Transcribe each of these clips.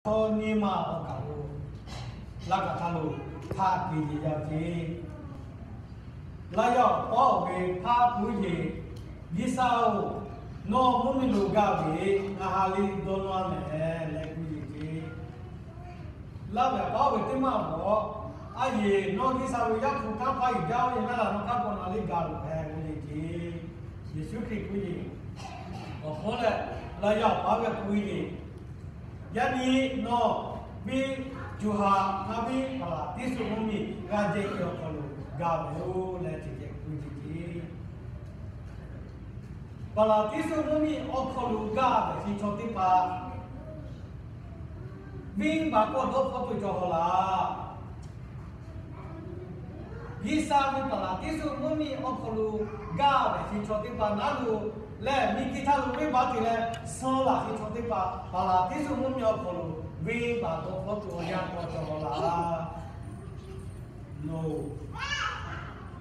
chaw nyi ma awˬ kaˬ lo laˇ kaꞈ hk'a lo hk'a kuiˬ yeˬ yaˇ ceˇ. Laˇ yaˇ awˬ paˉ awˬ ve hpaˇ puiˉ yeˬ, G'uiˬsha-oˬ, nawˬ mvuhˇmiˬ lo gaˇ ve ngaˬ ha liˇ dawˇ nawˇ-a mehˍ leh kuiˬ yeˬ ceˇ. Laˇ ve awˬ paˉ awˬ ve teˇ maˇ mawˬ, a yeˬ nawˬ G'uiˬsha ve Yaˇ hpu kanˉ paˇ yuˬ jaˇ-oˬ, yaꞈ hk'aˇ laˬ nawˬ hk'a k'awꞈ naˬ liˇ gaˬ loˬ hk'e kuiˬ yeˬ ceˇ. Yeˍsuˆ Hkriꞈ kuiˬ yeˬ. Awˬ hk'aw leh laˇ yaˇ awˬ paˉ ve kuiˬ yeˬ. Yaꞈ nyi nawˬ ve co ha hk'a biˇ Baˍlaˍtiˆsuˆ mvuhˇmiˬ g'a jehˇ ve awˬ hk'aw lo gaˇ ve-oˬ leh ceh ceh kuiˬ yeˬ ceˇ. Baˍlaˍtiˆsuˆ mvuhˇmiˬ awˬ hk'aw lo gaˇ ve chi chaw teˇ hpaˍ, venˇbaˆ k'awꞈ dawˇ hpawˇ tuˬ cawˬ haw laˇ. G'uiˬsha ve Baˍlaˍtiˆsuˆ mvuhˇmiˬ awˬ hk'aw lo gaˇ ve chi chaw teˇ hpaˍ naˉ lo leh, miˬguiˬ htaˇ lo venˇbaˆ te leh suh laˬ ve chaw teˇ hpaˍ Baˍlaˍtiˆsuˆ mvuhˇmiˬ awˬ hk'aw lo venˇbaˆ dawˇ hpawˇ tuˬ awˬ yanˇ k'awꞈ cawˬ haw laˇ.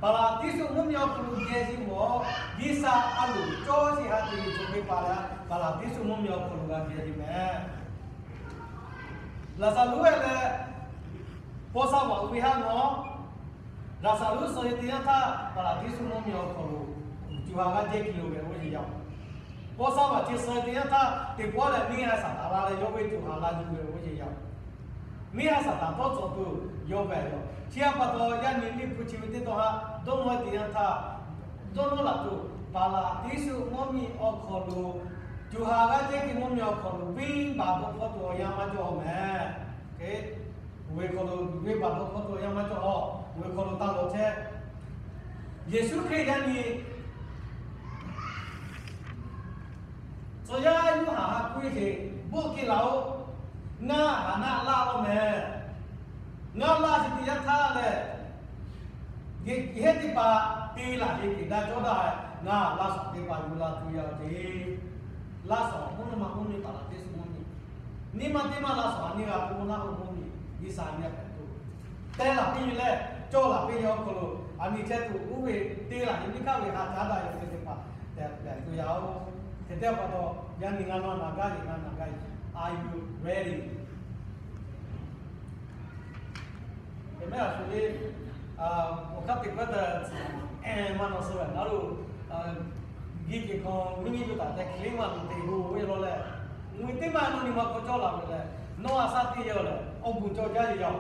Baˍlaˍtiˆsuˆ mvuhˇmiˬ awˬ hk'aw lo geh ve mawˬ, G'uiˬsha a loˍ cawˇ chi ha te ve chaw teˇ hpaˍ leh, Baˍlaˍtiˆsuˆ mvuhˇmiˬ awˬ hk'aw lo g'a geh ve mehˍ. Laˍzaˍruˆ-e leh paw sha vaꞈ uiˍ ve haˉ nawˉ, Laˍzaˍruˆ suh ve teˇ yanˇ htaˇ Baˍlaˍtiˆsuˆ mvuhˇmiˬ awˬ hk'aw lo co ha g'aˇ jehˇ hki lo ve oˇ yeˬ yaˇ. Paw sha vaꞈ chi suh ve teˇ yanˇ htaˇ teˇ pawˆ leh neˇ haiˬ Saˍtanˍ la leh yawˇ ve co ha la yuˬ ve oˇ yeˬ yaˇ. Neˇ haiˬ Saˍtanˍ tawˇ cawˬ tuˬ yawˇ ve yoˬ. Chi htaꞈ pa taw yaˇ nyi liꞈ hpu chi ve teˇ tawn haˉ dawˇ nawˇ teˇ yanˇ htaˇ, dawˇ nawˇ laˬ tuˬ Baˍlaˍtiˆsuˆ mvuhˇmiˬ awˬ hk'aw lo co ha g'aˇ jehˇ hki mvuhˇmiˬ awˬ hk'aw lo venˇbaˆ dawˇ hpawˇ tuˬ awˬ yanˇ maˇ cawˬ mehˍ. Oˇ ve hk'aw lo venˇbaˆ dawˇ hpawˇ tuˬ awˬ yanˇ maˇ cawˬ haw. Oˇ ve hk'aw lo taˇ lawˬ chehˇ. Yeˍsuˆ Hkriꞈ yaˇ nyi tcuh yaˇ Yoˇhanˬ ha k'oˆ ve hk'e, Bawˆ ke laˬ-oꞈ. Ngaˬ haˍ naˆ laˇ law mehˍ. Ngaˬ laˇ sheˍ teˇ yanˇ htaˇ lehˬ, yehˇ teˇ hpaˍ te laˬ ve hk'e daꞈ cawˇ daꞈ, ngaˬ laˇ shaˍ teˇ hpaˍ yuˬ la tuˬ yaˇ ceˇ. Laˇ shaˍ mvuhˇ naw ma mvuhˇmiˬ Baˍlaˍtiˆsuˆ mvuhˇmiˬ, nyi ma teˇ maˇ laˇ shaˍ a nyi g'a k'o naˆ hoꞈ mvuhˇmiˬ G'uiˬsha nyi a hpehꞈ tuˬ te laˬ piˇ ve leh, cawˇ laˬ piˇ ve awˬ hk'aw lo a nyi chehˇ tuˬ oˇ ve te laˬ ve nyi kaˇ ve ha caˉ daꞈ yaˇ teˇ hpaˍ tehꞈ tehꞈ tuˬ yaˇ-oˬ. Hk'e te pa taw, yaˇ nyi ngaˬ nawˬ naˬ gaˇ ve, ngaˬ naˬ gaˇ ve, are you ready? Hk'e mehˉ a shu le, awˬ hk'aˇ teˇ hkawˇ te, maˇ nawˬ suh ve naˉ lo, geh ke hk'aw miˇ miˇ to taꞈ tehꞈ hk'e le maˇ nawˬ te gu ve law leh, mvuhˇ teˇ maˇ nawˬ nyi ma hk'aw cawˇ laˬ ve leh, nawˬ a shaˉ te yaˇ leh awˬ bon cawˇ jaˇ ve yaˇ.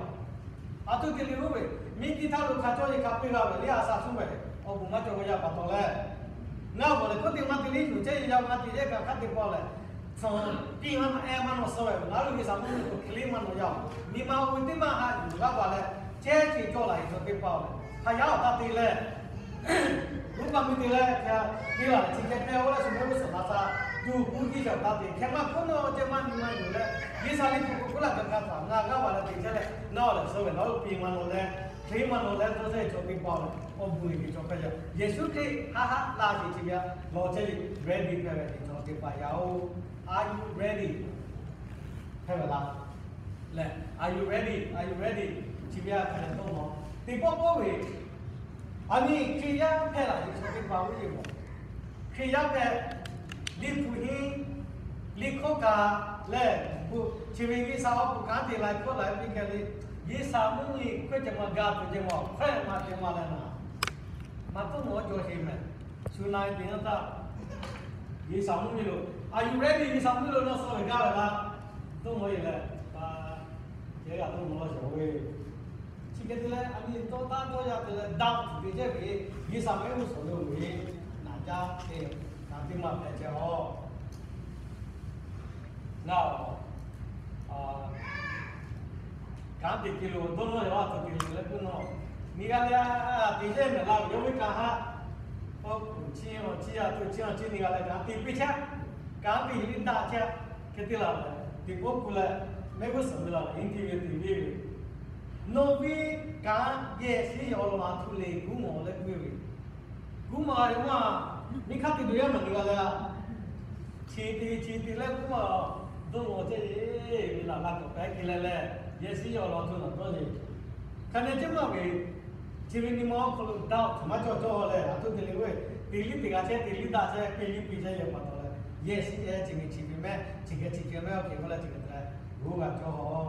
A htoꞈ te le oˇ ve, miˇ tiˇ htaˇ lo hk'a cawˇ ve hk'a piˇ g'a ve le a shaˉ suhˉ ve, awˬ bon maˇ cawˇ ve yaˇ pa taw leh, ngaˬ bvuhꞈ leh hkawˇ te maˇ te le yuˬ chehˇ ve yaˇ maˇ te leh kaꞈ hk'a te pa leh, hk'aˬ piˇ maˇ maˇ ehˉ maˇ nawˬ suh ve naˉ lo G'uiˬsha mvuhˇmiˬ hk'e le maˇ nawˬ yaˇ-oˬ. Nyi ma oˇ ve teˇ maˇ ha yuˬ g'a pa leh, chehˇ chi cawˇ laˬ ve chaw teˇ hpaˍ-oˬ, hk'a yaˇ awˬ htaˇ te leh, Roˉmaꞈ miˇ te leh, te laˬ chi hk'e hpehꞈ-oˬ leh shu mehˆ g'uˇ suhˍ na sha tuˬ, kuˇ jiˇ shaˍ taˇ te hkeh maˇ hk'oˆ nawˬ ceh maˇ nyi ma yuˬ leh, G'uiˬsha liꞈ hpu k'oˆ laˇ kaꞈ hk'a htaꞈ ngaˬ g'a pa leh te chehˇ leh, ngaˬ awˬ lehˬ suh ve naˉ lo piˇ maˇ nawˬ leh, hk'e maˇ nawˬ leh tcuh chehˇ ve chaw teˇ hpaˍ-oˬ, awˬ bon ve chaw hpehꞈ yaˇ. Yeˍsuˆ Hkriꞈ haˆ haˆ laˇ ve chi ve a lawˬ chehˇ ve ready hpehꞈ ve chaw teˇ hpaˍ yaˇ-oˬ. Are you ready? Hpehꞈ ve laˇ. Lehˬ, are you ready? Are you ready? Chi ve a hk'a dehꞈ dawˇ nawˬ teˇ pawˆ pawˆ ve, a nyi Hkriꞈ yaˇ hpehꞈ laˬ ve chaw teˇ hpaˍ oˇ yeˬ mawˬ. Hkriꞈ yaˇ hpehꞈ, liꞈ hpu henˇ, liꞈ hkawˇ kaꞈ lehˬ, chi ve G'uiˬsha awˬ hpu kanˉ te la hkawˇ la piˇ hkeh le, G'uiˬsha mvuhˇmiˬ hkawehˇ ceh ma ga tuˬ ceh ma hkawehˇ ma te ma leh naˍ, maˇ tuˉ mawˬ jaw sheˍ mehˍ. Shu na e te yanˇ htaˇ, G'uiˬsha mvuhˇmiˬ lo, are you ready? G'uiˬsha mvuhˇmiˬ lo nawˬ suh ve gaˇ ve laˇ. Tuˉ mawˬ yeˬ leh, a, ceh g'a tuˉ mawˬ law sheˍ ve. Chi hk'e te leh a nyi tawˇ taˇ cawˇ yaˇ te leh daꞈ tuˬ te chehˇ ve, G'uiˬsha mehˆ g'uˇ suhˍ lo ve, naˍ jaˇ te, naˍ teˇ maˇ hpehꞈ chehˇ-oˬ. Ngaˬ kanˉ te te lo dawˇ nawˇ yaꞈ a tuˬ te lo leh k'oˆ nawˬ, miˬ g'a leh a te yehˇ mehˍ la ve yawˇ ve kanˉ haˆ, awˬ kuˬ chi awˬ chi a tuˬ chi awˬ chi miˬ g'a leh kanˉ te piˇ chehˇ, kanˉ te liˇ daꞈ chehˇ. Hk'e te laˬ leh teˇ pawˆ kuˬ leh mehˆ g'uˇ suhˍ ve laˬ leh nyi te ve te ve, nawˬ ve kanˉ yehˬ shiˉ yaw law a htoꞈ le kuˉ mawˬ leh k'oˆ ve, kuˉ maˬ ve maˇ, miˬ hk'aˇ te tuˬ yaˇ maˬ miˬ g'a leh a, chi te chi te leh kuˉ maˬ dawˇ law chehˇ ve, ve laˬ la kawꞈ pehˉ ke leh leh, yehˬ shiˉ yaw law a htoꞈ naˬ dawˇ le. Hk'a nyi chehˇ maˇ ve, chi ve nyi ma awˬ hk'aw lo daꞈ tuˬ maˇ cawˇ cawˇ leh a htoꞈ te le ve, te liˇ te g'a chehˇ, te liˇ daꞈ chehˇ, piˇ liˇ piˇ chehˇ yehˬ pa taw leh, yehˬ shiˉ ehˉ chi ve chi ve mehˆ chi hk'e chi hk'e mehˆ awˬ hk'e k'oˆ leh chi hk'e te leh G'uˇ g'a cawˇ a.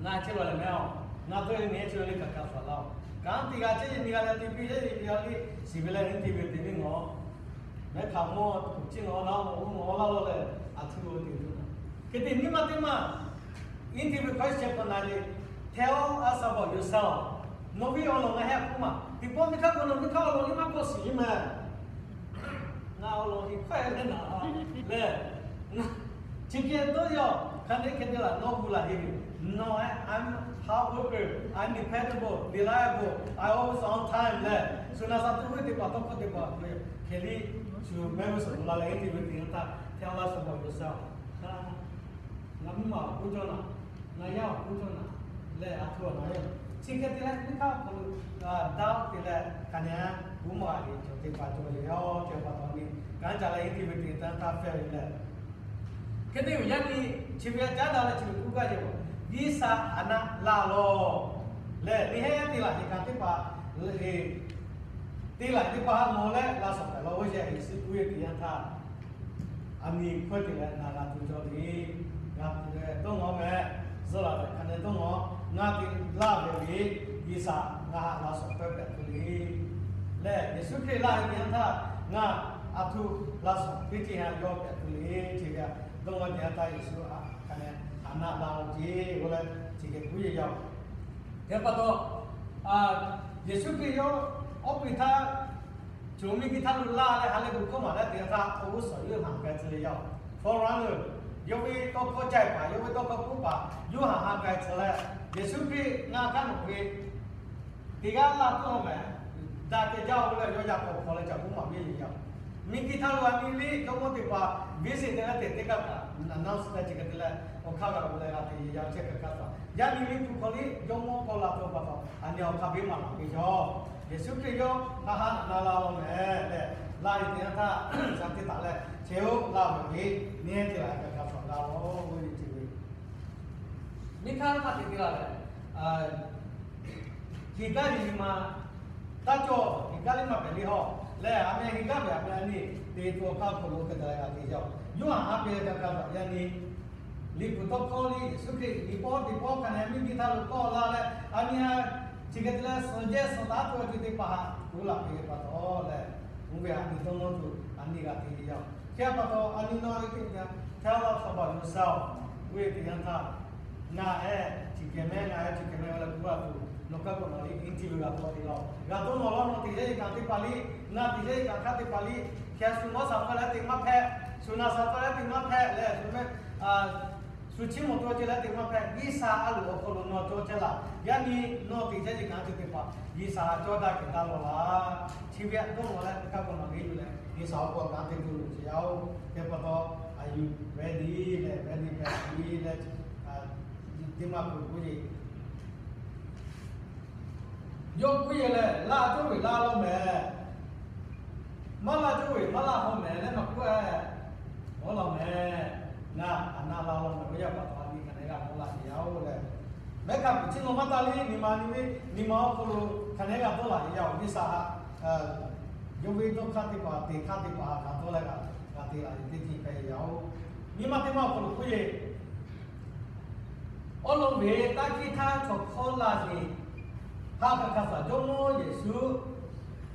Ngaˬ chehˇ lawˬ leh mehˍ a. Ngaˬ to e nehˬ chehˇ ve le kaꞈ kaꞈ faˍ laˇ-oˬ. Kanˉ te g'a chehˇ ve nyi g'a leh te piˇ leh nyi g'a le, shiˍ ve leh nehˬ te ve te ve ngawˬ. Mehˉ hk'aˬ mawˇ tuˬ chi ngawˬ na mawˬ g'uˇ mawˬ laˇ lawˬ leh, a htoꞈ ma te tuˬ na. Hk'e te nyi ma teˇ maˬ, interview question k'awꞈ na le, tell us about yourself. Nawˬ ve awˬ lawn ngaˬ heh k'oˆ maˬ. Teˇ pawˆ miˇ hk'aˇ k'o nawˬ miˇ hk'aˇ awˬ lawn nyi ma k'awꞈ shiˍ nyi ma. Ngaˬ awˬ lawn nyi hk'aˇ e le naˍ leh, chi hk'e dawˇ yaw hk'a nehˉ hk'e te laˬ nawˬ gu laˬ heˆ ve. Nawˬ, I'm hardworker, I'm dependable, reliable, I always on time leh, shu na sha tuˬ ve teˇ hpaˍ tawˇ hkawˇ teˇ hpaˍ hk'e le, shu mehˆ g'uˇ suhˍ lo la leh interview teˇ yanˇ htaˇ, tell us about yourself. Ngaˬ mvuhˇ maˬ awˬ k'oˆ cawˇ naˍ, ngaˬ yaˇ awˬ k'oˆ cawˇ naˍ leh, a htoꞈ ma le. Chi hk'e te leh miˇ hk'aˇ hk'aw lo daꞈ te leh hk'a nehˉ g'uˇ maˬ a le cawˬ teˇ hpaˍ cawˬ ve yoˬ. Teˇ hpaˍ taw ni kanˉ ca leh interview teˇ yanˇ htaˇ fehˇ ve leh, hk'e te ve yaˇ nyi chi ve caˉ daꞈ leh chi ve k'oˆ gaˇ ve yoˬ. G'uiˬ sha a naˆ laˇ lawˬ leh, neˇ hehˉ te laˬ ve kaꞈ teˇ hpaˍ, te laˬ teˇ hpaˍ ha nawˬ leh laˇ shawˍ hpehꞈ law ve yaˇ Yeˍsuˆ k'oˆ ve teˇ yanˇ htaˇ, a nyi hkawˇ te leh na g'a tuˬ cawˬ le. G'a tuˬ leh dawˇ nawˬ meh, zuhˆ laˬ leh hk'a nehˉ dawˇ nawˬ, ngaˬ te laˇ ve ve, G'uiˬ sha ngaˬ htaꞈ laˇ shawˍ pehˇ pehꞈ tuˬ le. Leh Yeˍsuˆ Hkriꞈ laˇ ve teˇ yanˇ htaˇ ngaˬ a htoꞈ laˇ shawˍ teˇ ceuˬ ha yawˇ pehꞈ tuˬ le. Chi ve dawˇ nawˬ teˇ yanˇ htaˇ Yeˍsuˆ hk'a nehˉ a naˆ laˇ lawˬ ce, oˇ leh chi hk'e k'oˆ ve yoˬ. Hk'e pa taw, Yeˍsuˆ Hkriꞈ yawˇ awˉ peꞈ htaˇ, co miˇ hkiˇ htaˇ lo laˇ leh ha leh gu hkawˇ maˍ leh teˇ yanˇ htaˇ awˬ g'uˇ suhˍ Yoˇhanˬ k'ai tcuh ve yoˬ. Forerunner, yawˇ ve tawˇ hkawˇ caiˇ paˍ, yawˇ ve tawˇ hkawˇ k'oˆ paˍ Yoˇhanˬ ha k'ai tcuh leh, Yeˍsuˆ Hkriꞈ ngaˬ hk'aˇ nawˬ ve teˇ g'aˇ laˇ tuˬ meh, daꞈ kehˬ jaˇ-oˬ leh yawˇ yaꞈ k'aw hk'aw leh ca k'oˆ maˍ ve yoˬ. Miˇ hkiˇ htaˇ lo a nyi liˇ jawˇmawˇ teˇ hpaˍ visit te leh teˇ kaꞈ announce leh chi hk'e te leh awˬ hk'aˇ g'a gu leh g'a te yaˇ chehˇ kaꞈ kaꞈ taꞈ. Yaˇ nyi liˇ hpu hk'aw liˇ jawˇmawˇ kawˆ la tuˬ pa taw a nyi awˬ hk'aˇ beˇ maˍ laˬ ve yoˬ. Yeˍsuˆ Hkriꞈ yawˇ ngaˬ htaꞈ na la lawˬ meh leh, laˇ ve teˇ yanˇ htaˇ shaˍ teˇ taˍ leh, chehˇ-oˆ laˇ ve ve, neˇ hehˉ te laˬ kaꞈ kaꞈ taꞈ g'a lawˬ ve yoˬ. Nyi hk'aˇ hk'aˇ te te la leh, heˍ gaˇ ve nyi ma taˇ cawˬ, heˍ gaˇ liˇ maˇ hpehꞈ le hawˇ leh, a meh heˍ gaˇ ve a meh a nyi te tuˬ awˬ hk'aˇ hk'aw lo hk'e te g'a te yaˇ-oˬ. Yoˇhanˬ ha pehˇ kaꞈ kaꞈ yaˇ nyi liꞈ hpu tawˇ hkawˇ liˇ Yeˍsuˆ Hkriꞈ liꞈ pawˆ teˇ pawˆ hk'a nehˉ miˇ hkiˇ htaˇ lo kawˆ la leh, a nyi ha chi hk'e te leh suhˍ jehˇ suhˍ taˉ tuˬ ve teˇ hpaˍ ha kuˬ laˬ ve pa taw leh, oˇ ve htaꞈ nyi dawˇ nawˇ tuˬ a nyi g'a te ve yoˬ. Hk'e pa taw a nyi nawˬ ve teˇ yanˇ htaˇ tell us about yourself ve teˇ yanˇ htaˇ, ngaˬ ehˉ chi hk'e meh, ngaˬ ehˉ chi hk'e meh leh kuˬ a tuˬ nawˬ kaˇ k'awꞈ nawˬ liˇ interview g'a tawˆ te laˇ-oˬ. G'a dawˇ nawˬ lawˇ nawˬ teˇ yehˬ kaꞈ teˇ hpaˍ liˇ, ngaˬ teˇ yehˬ kaꞈ hk'aˇ teˇ hpaˍ liˇ, hk'e shu maˇ shaˍ k'ai leh teˇ maˇ hpehꞈ, shu na shaˍ k'ai leh teˇ maˇ hpehꞈ leh, shu meh shu chiˇ mvuh tuˬ ce leh teˇ maˇ hpehꞈ. G'uiˬ sha a loˍ awˬ hk'aw lo nawˬ cawˬ chehˇ laˇ. Yaˇ nyi nawˬ teˇ cehˇ ce kaꞈ a ceuˬ teˇ hpaˍ G'uiˬ sha cawˇ daꞈ kehˬ daꞈ lawˬ laˇ. Chi ve htaꞈ dawˇ nawˬ leh teˇ kaˇ k'awꞈ nawˬ g'eˇ yuˬ leh, G'uiˬ sha awˬ hk'aw lo kanˉ te tuˬ loˍ ce yaˇ-oˬ. Hk'e pa taw, are you ready leh, ready hpehꞈ ve leh, teˇ maˇ k'oˆ k'oˆ ce Yawˇ k'oˆ yehˬ lehˬ, laˇ cawˇ ve laˇ lawˇ mehˍ, maˇ laˇ cawˇ ve maˇ laˇ hawˇ mehˍ leh maˇ k'oˆ-e. Awˬ lawn mehˍ, ngaˬ a naˆ laˇ lawˇ mehˍ ve yaˇ pa taw, a nyi hk'aˬ nehˉ g'a dawˇ laˇ ve yaˇ-oˬ leh, mehˉ hk'a kuˬ chi lo maˇ taˇ le, nyi ma nyi ve nyi ma awˬ hk'aw lo hk'aˬ nehˉ g'a dawˇ laˇ ve yaˇ-oˬ. G'uiˬ sha yawˇ ve dawˇ hk'aˇ teˇ hpaˍ te hk'aˇ teˇ hpaˍ htaꞈ dawˇ leh g'a te laˇ ve teˇ ceuˬ hpehꞈ ve yaˇ-oˬ. Nyi ma teˇ ma awˬ hk'aw lo k'oˆ yehˬ Awˬ lawn ve taˇ hkiˇ htaˇ chaw hkawˇ laˇ ve, ha kaꞈ hk'a shuˍ Jawˇmawˇ Yeˍsuˆ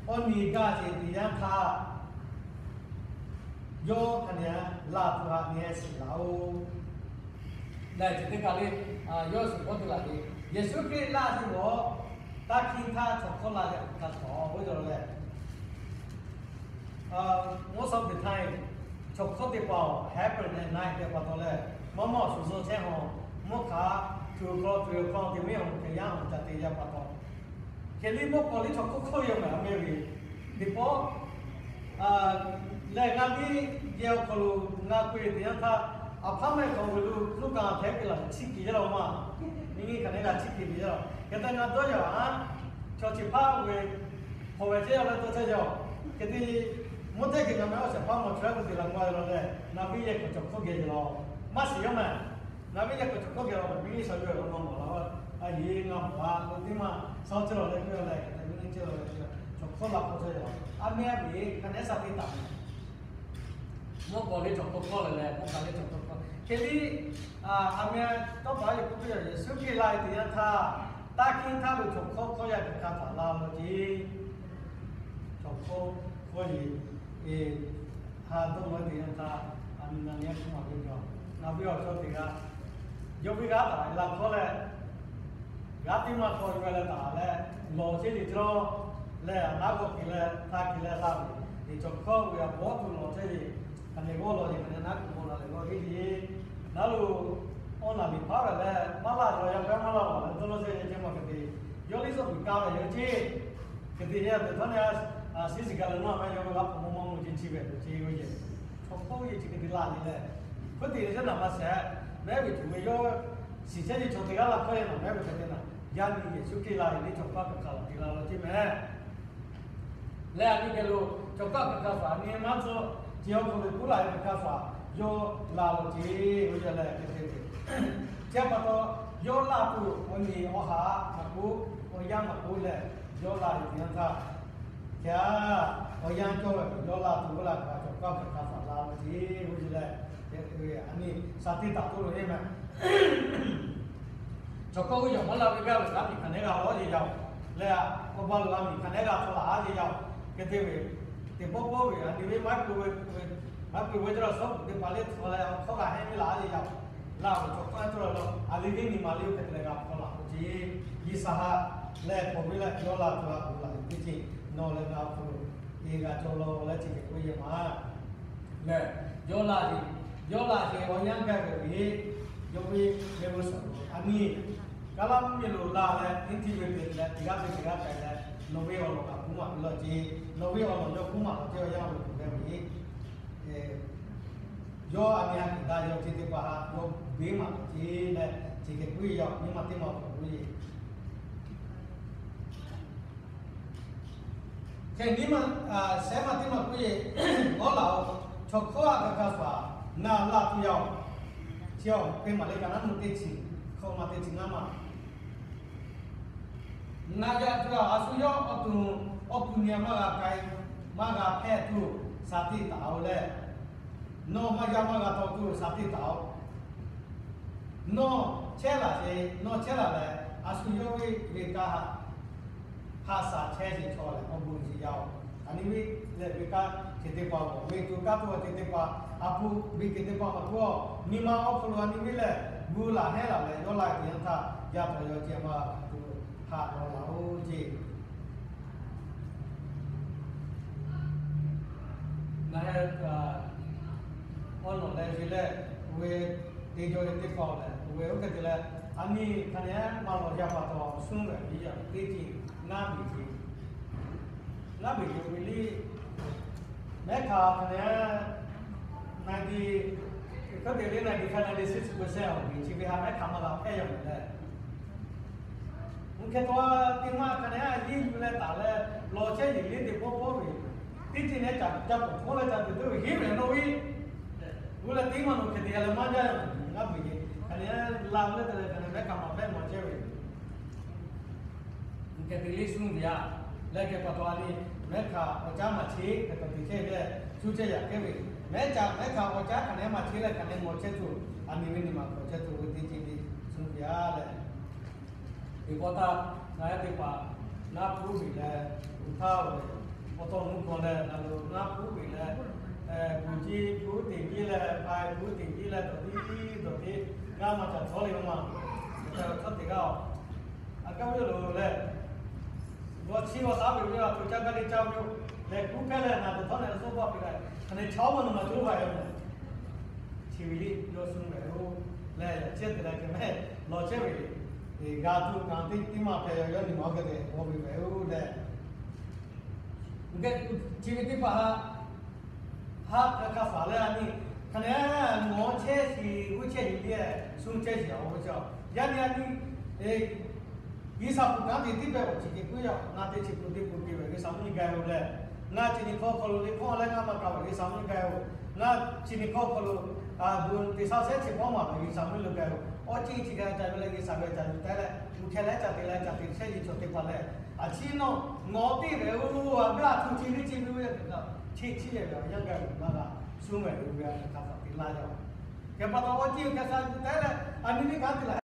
awˬ nyi gaˬ sheˍ teˇ yanˇ htaˇ, yawˇ hk'a nehˉ laˇ tuˬ haꞈ nehˉ shiˍ laˇ-oˬ. Lehˬ, chi teˇ hpaˍ le, yawˇ shiˍ k'awꞈ te laˇ ve, Yeˍsuˆ Hkriꞈ laˇ sheˍ lawˬ, taˇ hkiˇ htaˇ chaw hkawˇ laˇ ve hk'a shuˍ oˇ ve lehˬ, most of the time, chaw hkawˇ teˇ hpaˍ-oˬ, happen at night tehꞈ pa taw leh, maˇ maˇ awˬ shuˍ zuhˇ chehˇ hawˬ, mvuhˇ hk'aˬ tuˬ hk'aw tuˬ hk'aw te mehˉ awˬ hk'e yaˇ awˬ ca te yaˇ pa taw, hk'e liˇ mvuhˇ k'awꞈ liˇ chaw hkawˇ hkawˇ ve yoˬ mehˍ, a mehˍ ve teˇ pawˆ lehˬ, ngaˬ miˇ yehˬ awˬ hk'aw lo ngaˬ k'oˆ ve teˇ yanˇ htaˇ, apartment hk'aw ve lo loˇ kaꞈ hpehꞈ ve laˬ chiˇ kiˬ yaˇ law maˇ, nyi nyi hk'aˬ nehˉ g'a chiˇ kiˬ ve yaˇ law. Hk'e te ngaˬ dawˇ yaˇ-a, chaw chi hpaˇ ve hk'awꞈ ve chehˇ yaˇ leh tawˇ chehˇ yaˇ. Hk'e te mvuhˇ tehˇ geh ngaˬ meh awˬ shehˍ hpaˇ mawˬ chaw yaˇ k'o te laˬ maˇ ve law leh, ngaˬ miˇ yehˬ k'awꞈ chaw hkawˇ geh ve law. Maˇ shiˍ yaˇ mehˍ. Ngaˬ miˇ yehˬ k'awꞈ chaw hkawˇ geh law mehˍ, miˇ shaw yaˇ law maˇ mawˬ laˇ. A yeˬ ngaˬ mawˬ-a, lo teˇ maˇ shaw chehˇ law leh k'oˆ ve leh, hk'e te miˇ chehˇ law leh, chaw hkawˇ laˇ k'awꞈ chehˇ yaˇ. A mehˍ ve hk'aˬ nehˉ shaˍ teˇ taˍ mehˍ. Mvuhˇ k'awꞈ liˇ chaw hkawˇ hkawˇ leh leh, mvuhˇ hk'aˬ liˇ chaw hkawˇ hkawˇ. Hk'e liˇ, a meh tawˇ pa yaˇ k'oˆ piˇ, Yeˍsuˆ Hkriꞈ la ve teˇ yanˇ htaˇ, taˇ hkiˇ htaˇ lo chaw hkawˇ hkawˇ yaˇ hk'aˬ htaˇ htaꞈ la law ceˇ. Chaw hkawˇ hkawˇ yeˬ, ha dawˇ law teˇ yanˇ htaˇ, a nyi na nyi a hkuˇ maˬ ve yaˬ, ngaˬ ve awˬ chaw teˇ g'aˇ, yawˇ ve g'aˇ taˍ la hkawˇ leh, g'aˇ teˇ maˇ hk'aw yuˬ leh taˍ leh, lawˬ chehˇ ve cawˇ leh, a naˉ g'awˇ hk'e leh htaˇ hk'e leh laˇ ve, chaw hkawˇ ve a bawˇ tuˬ lawˬ chehˇ ve, hk'aˬ nehˬ g'awˇ lawˬ ve hk'aˬ nehˬ naˉ kuˬ g'awˇ la leh g'awˇ heˆ ve, naˉ lo awˬ naˬ liꞈ hpaˉ ve leh maˇ laˇ cawˬ yaˇ hpaˇ maˇ laˇ lawˬ leh dawˇ lawˇ chehˇ ve ceh maˬ hk'e te, yawˇ liˇ suhˉ kuiˬ kaˇ ve yoˬ ceˇ. Hk'e te yaˇ teˇ htawˇ neˇ a, a shiˉ shiˍ gaˬ leh nawˉ a maˇ yawˇ ve g'aˇ hpu mawˇ mawˇ mawˇ ceˇ chi ve yoˬ ceˇ ve yoˬ. Chaw hkawˇ ve chi hk'e te laˇ ve leh, hk'oˆ te ve yaˇ naˬ maˇ shehˍ, mehˉ ve tuˬ ve yawˇ shiˍ chehˇ ve chaw teˇ g'aˇ laˇ hkawˇ yaˇ naˬ mehˉ ve hk'e te naˬ, yaˇ nyi Yeˍsuˆ Hkriꞈ la ve le chaw hkawˇ hk'aˬ htaˇ htaꞈ te la law ceˇ mehˉ. Leh a nyi geh lo chaw hkawˇ hk'aˬ htaˇ htaꞈ nyi maˇ tcuh, chi awˬ hk'aw lo k'oˆ laˇ ve hk'aˬ htaˇ htaꞈ yawˇ la law ceˇ ve yoˬ leh hk'e te ve. Chi pa taw, yawˇ laˇ tuˬ awˬ nyi awˬ haˉ maˇ k'oˆ, awˬ yanˇ maˇ k'oˆ leh, yawˇ la ve teˇ yanˇ htaˇ, hk'e a, awˬ yanˇ cawˇ ve yawˇ la tuˬ k'oˆ laˇ ve chaw hkawˇ hk'aˬ htaˇ htaꞈ la law ceˇ ve yoˬ leh, a nyi shaˍ tiꞈ taˍ toˆ lo heˆ mehˉ. Chaw hkawˇ ve yaˬ maˇ la ve gaˇ ve g'a miˬ hk'aˬ nehˉ g'a lawˬ ceˇ yaˇ-oˬ. Leh a, awˬ ba lo g'a miˬ hk'aˬ nehˉ g'a htaw laˬ a ceˇ yaˇ-oˬ. Hk'e te ve, teˇ pawˆ pawˆ ve a nyi ve maˇ k'oˆ ve, maˇ k'oˆ ve cawˇ la suhˉ kuˬ teˇ hpaˍ leh htaw leh awˬ hkawˇ g'a heˆ ve laˬ a ceˇ yaˇ-oˬ. Laˇ ve chaw hkawˇ cawˇ la lawˬ a liˇ ve nyi ma liˇ-oˬ hk'e te leh g'a htaw laˬ k'o ceˇ. G'uiˬ sha ha leh hk'aw ve leh yawˇ la tuˬ a uˬ laˬ ve teˇ ceuˬ nawˬ leh ngaˬ awˬ hk'aw lo e g'a cawˇ law leh chi hk'e k'oˆ ve maˬ. Lehˬ, yawˇ laˇ ve, yawˇ laˇ ve awˬ yanˇ gaˇ ve ve, yawˇ ve mehˆ g'uˇ suhˍ lo a nyi, Kaˍlaˇ mvuhˇ miˬ lo laˇ leh, teˇ htiˇ ve hpehꞈ leh, teˇ g'aˇ ve teˇ g'aˇ hpehꞈ leh, nawˬ ve awˬ lawn kaꞈ kuˉ maˬ ve law ceˇ, nawˬ ve awˬ lawn yawˇ kuˉ maˬ law ceˇ awˬ yanˇ lo tuˬ ve ve, yawˇ a nyi a kuiˬ daꞈ yaw ceˇ teˇ hpaˍ htaꞈ yawˇ beˬ maˍ law ceˇ leh, chi hk'e k'oˆ ve yaˇ-oˬ. Nyi ma teˇ ma k'awꞈ k'oˆ ve Hk'e nyi ma, shehˉ ma teˇ ma k'oˆ ve, Awˉ laꞈ-oˬ, chaw hkawˇ a kaꞈ hk'a shuˍ, ngaˬ laˇ tuˬ yaˇ-oˬ, chi awˬ hk'e maˬ le kaꞈ naˉ nu teˇ chi, hkawˇ ma teˇ chi ngaˇ ma. Ngaˬ yaꞈ tuˬ a shu yawˇ awˬ to, awˬ kuˬ nyi a maˇ g'a k'ai, maˇ g'a hpehˇ tuˬ shaˍ tiꞈ taˍ-oˬ leh, nawˬ maˇ yaˇ maˇ g'a taw tuˬ shaˍ tiꞈ taˍ-oˬ. Nawˬ chehˇ laˬ ve, nawˬ chehˇ laˬ leh, a shu yawˇ ve ve kaˇ haꞈ haꞈ shaˍ chehˇ sheˍ chaw lehˬ, awˬ bon uiˍ sheˍ yaˇ-oˬ. A nyi ve lehˬ ve kaˇ ceh teˇ hpaˍ-oˬ, ve to kaˇ tuˬ ceh teˇ hpaˍ, a pu ve ceh teˇ hpaˍ maˇ k'oˆ, nyi ma awˬ hk'aw lo a nyi ve lehˬ gu laˬ hehˉ laˬ leh, yawˇ laˇ ve teˇ yanˇ htaˇ yaˇ htaꞈ yaw ceh maˇ g'a tuˬ haꞈ law laˬ-oˬ ceˇ. Ngaˬ hui awˬ nawˬ leh ve lehˬ, oˇ ve teˇ jaw ve teˇ hpaˍ lehˬ, oˇ ve oˇ hk'e te leh, a nyi hk'aˬ nehˉ maˇ lawˬ yaˇ pa taw, suhˉ ve a nyi yaˇ teˇ ceuˬ ngaˇ miˬ ve, ngaˇ miˬ ve liˇ, mehˉ hk'aˬ hk'aˬ nehˉ, ninety, hk'e te leh ninety five, ninety six percent awˬ miˬ chi ve ha mehˉ hk'aˬ maˇ g'a hpehˇ yaˇ mehˍ leh, Oˇ hk'e te teˇ maˇ hk'a nehˉ a yeˇ yuˬ leh taˍ leh, lawˬ chehˇ yeˬ liˇ teˇ pawˆ pawˆ ve, teˇ ceuˬ nehˉ ca ca pawˍ hkawˇ leh ca tuˬ teˇ ve heˆ ve nawˬ ve, oˇ leh teˇ maˇ nawˬ hk'e te leh maˇ jaˇ ve, ngaˇ miˬ ve hk'a nehˉ la leh te leh hk'a nehˉ mehˉ hk'aˬ maˇ hpehˇ mawˬ chehˇ ve, Oˇ hk'e te liˇ suhˉ ve a, leh hk'e pa taw a nyi, mehˉ hk'aˬ awˬ caˉ maˇ cheˇ hk'e pa te chehˇ ve, suhˉ chehˇ yaꞈ kehˉ ve, mehˉ caꞈ mehˉ hk'aˬ awˬ caˉ hk'a nehˉ maˇ cheˇ leh hk'a nehˉ mawˬ chehˇ tuˬ, a nyi ve nyi ma k'awꞈ chehˇ tuˬ ve teˇ ceuˬ le suhˉ ve a leh, teˇ pawˆ htaˇ ngaˬ yaˇ teˇ hpaˍ ngaˇ hpuˉ ve leh, gu htaˇ ve, awˬ tawˇ mvuhˇ hkawˇ leh ngaˬ lo ngaˇ hpuˉ ve leh, gu jiˇ hpuˉ teꞈ jiˇ leh, pai hpuˉ teꞈ jiˇ leh, dawˬ tiˉ dawˬ tiˉ, ngaˇ maˇ ca htawˇ le maˇ, chaw teˇ g'aˇ-oˬ, a kaˇ ve lo leh, g'aw chi g'aw taˉ ve ve a htoꞈ caˇ gaˇ le caˇ ve yoˬ. Lehˬ kuˉ hpehˇ leh ngaˬ teˇ htawˇ leh suhˉ baˆ piˇ leh, hk'a nehˉ chaw maˇ nawˬ ma coˇ va yoˬ. Chi ve liˇ yawˇ suhˉ ve oˬ. Lehˬ yaꞈ chehˇ te leh hk'e mehˉ lawˬ chehˇ ve, g'a tuˬ kanˉ teˇ teˇ maˇ hpehꞈ yaˇ nyi ma hk'e te g'aw ve ve oˬ leh, chi ve teˇ hpaˍ ha, ha hk'a hk'a faˍ leh a nyi, hk'a nehˉ ngawˬ chehˇ shiˍ g'uˇ chehˇ shiˍ leh, suhˉ chehˇ shiˍ a ve chaw, yaˇ nyi a nyi, G'uiˬsha hpu kanˉ te tiˉ pehˇ awˬ chi hk'e puiˉ yaˇ, ngaˬ teˇ chi hpu teˇ hpu te ve G'uiˬsha mvuhˇ nyi gaˬ-oˬ leh, ngaˬ chi nyi hk'aw hk'aw lo le hpawˇ leh ngaˇ maˇ ka ve G'uiˬsha mvuhˇ gaˬ-oˬ, ngaˬ chi nyi hk'aw hk'aw lo bon teˇ shaˉ shehˉ chi hpawˇ maˬ ve G'uiˬsha mvuhˇ lo gaˬ-oˬ, awˬ ceuˬ chi gaˬ ca ve leh G'uiˬsha ve ca yuˬ taˉ leh, uˬ hkeh leh ca te leh ca te chehˇ ve chaw teˇ hpaˍ lehˬ, a chi nawˬ ngawˬ teˇ ve oˬ, a gaˇ htoꞈ chi ve chi ve, chi chi ve awˬ yanˇ gaˬ ve maˇ g'a, suhˉ ve oˬ ve a hk'a hk'a faˍ te laˇ yaˇ-oˬ. Hk'e pa taw awˬ ceˇ g'a sha tehꞈ leh, a nyi teˇ hk'aˇ te laˬ